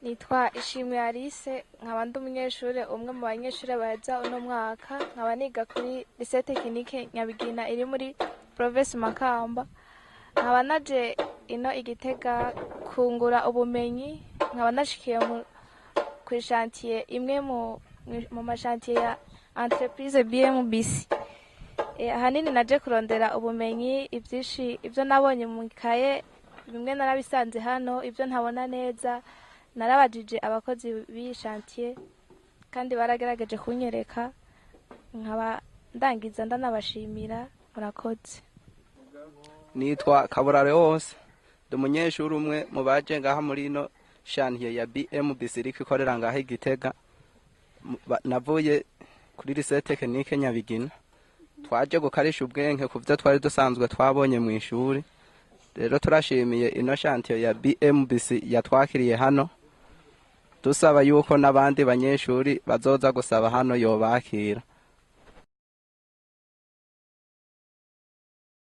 Nitwa Ishimwe Alice, nkaba ndi umunyeshure, umwe mu banyeshure baheza uno mwaka, nkaba niga kuri Lycée Technique Nyabigina iri muri province Makamba. Nkaba naje ino Igitega kungura ubumenyi, nkaba nashikiye kwi chantier imwe mu ma chantier ya entreprise BMBC. Ahanini naje kurondera ubumenyi. Ivyinshi ivyo nabonye mu ikaye, bimwe narabisanze hano, ivyo ntabona neza narabajije abakozi b'iyi chantier kandi baragerageje kunyereka, nkaba ndangiza ndanabashimira. Murakoze. Nitwa Kaburare wose, ndi umunyeshuri umwe mu baje ngaha muri ino chantier ya BMBC iriko ikorera ngaha Igitega. Navuye kuri Lycée Technique Nyabigina. Twaje gukarisha ubwenge ku vyo twari dusanzwe twabonye mu ishuri. Rero turashimiye ino chantier ya BMBC yatwakiriye hano, dusaba yuko n'abandi banyeshuri bazoza gusaba hano yobakira.